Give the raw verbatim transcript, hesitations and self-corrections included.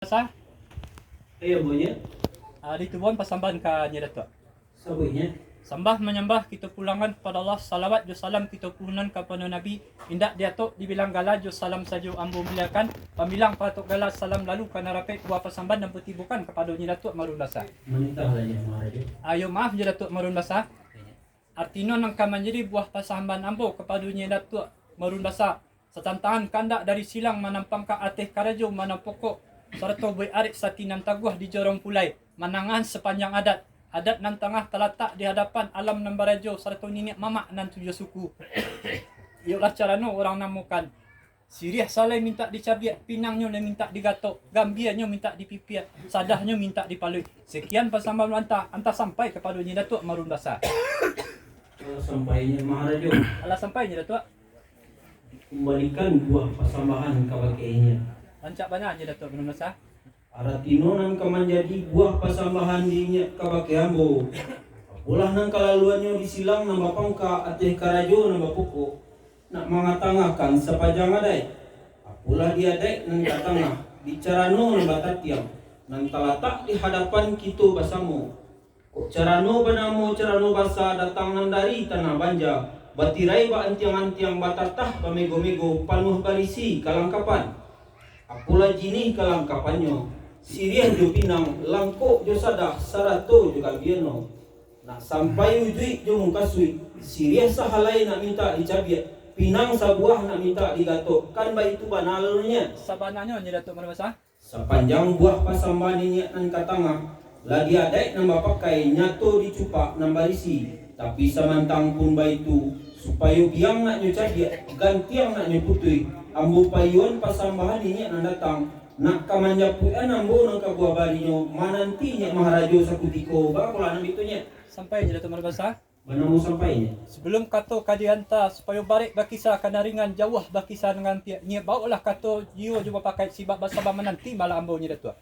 Sah? Iyo, bunyi. Ah, ditubuakan pasambahan ka Nyi Datuak. Sabuiknyo. Sambah manyambah kito pulangkan kapado Allah, salawat jo salam kito puhunan kapado Nabi, indak diatok dibilang gala jo salam sajo ambo muliakan, pambilang paatok gala salam lalu ka nan rapek buah pasambahan nan ambo tibokan kapado Nyi Datuak Marun Basa. Manitahlah, Nyi Maharajo. Ayo maaf jo Datuak Marun Basa. Artino nan ka manjadi buah pasambahan ambo kapado Nyi Datuak Marun Basa, satantangan kandak dari silang manampang ka ateh karajo manang pokok, sarato buek arek sati nan taguah di jorong pulai, manangahan sapanjang adat, adat nan tangah talatak di hadapan alam nan barajo sarato niniak mamak nan tujuah suku. Iyolah carano urang namokan, siriah salai mintak dicabiak, pinangnyo lai mintak digatok, gambianyo mintak dipipiak, sadahnyo mintak dipaluik. Sekian pasambahan antah, antah sampai kapado Nyi Datuak Marun Basa. Alah sampai, Nyi Maharajo. Alah sampai, Nyi Datuak. Kumbalikan buah pasambahan kabake inyo. Rancak bana, Nyi Datuak Marun Basa. Aratino nan ka manjadi buah pasambahan di inyo kabake ambo, apolah nan kalaluannyo di silang nan bapangka ateh karajo nan bapokok, nak mangatangahkan sapanjang adaik, apolah di adaik nan ka tangah, di carano nan batatiang, nan talatak di hadapan kito basamo. Kok carano banamo carano basa datang nan dari tanah banja, batirai baantiang-antiang, batatah bamego-mego, panuah barisi kalangkapan. Apolah jinih kalangkapannyo, siriah jo pinang, langkok jo sadah, sarato jo gambianyo. Nak sampai ujuik jo mukasuik, siriah sahalai nak mintak dicabiak, pinang sabuah nak mintak digatok, kan baitu bana alurnyo? Sabananyo, Nyi Datuak Marun Basa. Sapanjang buah pasambahan inyiak nan ka tangah, lah di adaik nan bapakai, nyato dicupak nan barisi. Tapi samantang pun baitu, supayo biang nak nyo cabiak, gantiang nak nyo putuih, ambo payuan pasambahan inyiak nan datang, nak ka manjapuik-an ambo nan ka buah barinyo, mananti inyiak maharajo sakutiko, baa pulo nan bitu nyiak? Sampai, Nyi Datuak Marun Basa. Banamo sampainyo. Sabalum kato ka dianta, supayo barek bakisa ka nan ringan, jauah bakisa nan ampiak. Nyiak baoklah kato jiwa jo bapakaik, sabab basaba mananti malah ambo, Nyi Datuak.